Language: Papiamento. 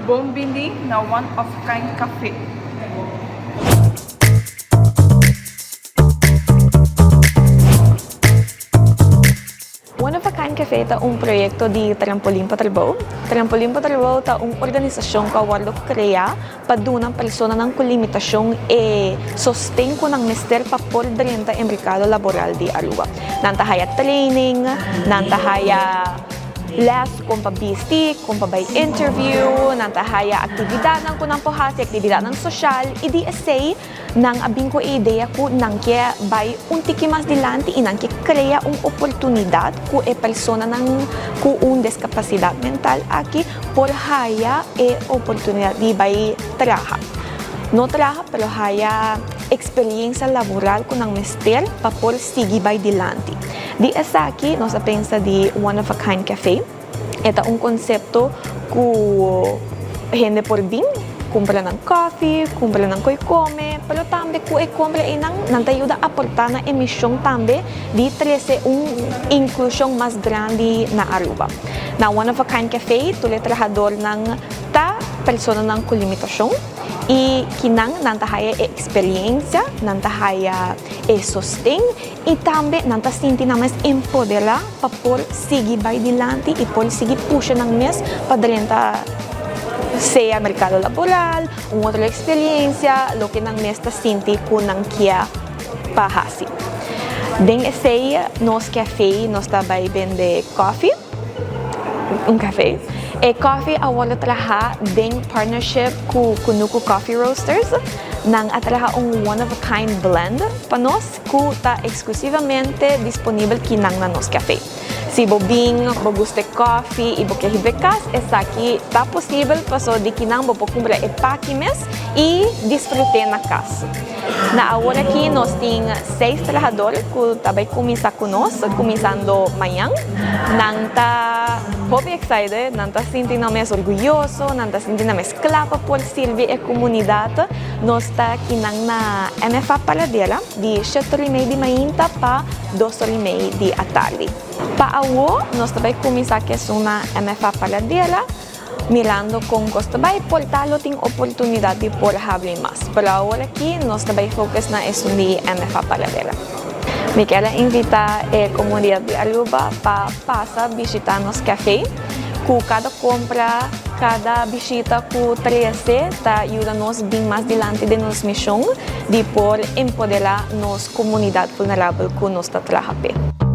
Bon bini na One of Kind Café. One of a Kind Café ta un proyekto di Trampolin pa Trabou. Trampolin pa Trabou ta un organisashon ku a wòrdu kreá pa duna personanan ku limitashon e sosten ku nan mester pa por drenta e merkado laboral di Aruba. Nan ta haya training, nan ta haya les kon pa bisti, kon pa bai interview, nan ta haya aktividatnan ku nan por hasi, aktividatnan soshal i di esei Nan a bin ku e idea ku nan ke bai un tiki mas dilanti i nan ke krea un oportunidat ku e personanan ku un deskapasidat mental aki por haya e oportunidat di bai traha. No traha pero haya eksperiensia laboral ku nan mester pa por sigui bai dilanti. Di esaki nos a pensa di One of a Kind Cafe. E ta un konsepto ku hende por bin kumpra nan kòfi, kumpra nan koi kome, pero tambe ku e kompra einan nan ta yuda aportá na e mishon tambe di trese un inklushon mas grandi na Aruba. Na One of a Kind Cafe tur e trahadornan ta personanan ku limitashon i kinan nan ta haya e eksperiensia, nan ta haya e sosten I tambe nan ta sinti nan mes empoderá pa por sigui bai dilanti i por sigui pusha nan mes pa drenta sea merkado laboral, un otro eksperiencia, loke nan mes ta sinti ku nan kia pa hasi. Den esei nos kafé nos ta bai bende kòfi, un kafé. E kòfi a wòrdu traha den partnership ku Kunuku Coffee Roasters. Nan a traha un one of a kind blend pa nos. Ku ta eksklusivamente disponibel kinan na nos kafé. Si bo bin, bo gusta e kòfi i bo ke hiba e kas, esaki ta posibel paso di kinan bo por kumpra e paki mes i disfrut'é na kas. Na awor aki nos tin seis trahador ku ta bai kuminsá ku nos, kuminsando mañan. Nan ta hopi excited, nan ta sinti nan mes orguyoso, nan ta sinti nan mes kla pa por sirbi e komunidat. Nos ta kinan na MFA Paradera di shete ora i mei di mainta pa dos ora i mei di atardi. Pa awo nos ta bai kuminsá ku esun na MFA Paradera mirando kon kos ta bai por ta lo tin oportunidat di por habri mas. Pero awor aki nos ta bai focus na esun di MFA Paradera. Mi kier a invitá e komunidat di Aruba pa pasa bishitá nos kafé. Ku kada kompra, kada bishita ku trese ta yuda nos bin mas dilanti den nos mishon di por empoderá nos komunidat vulnerabel ku nos ta traha p'e.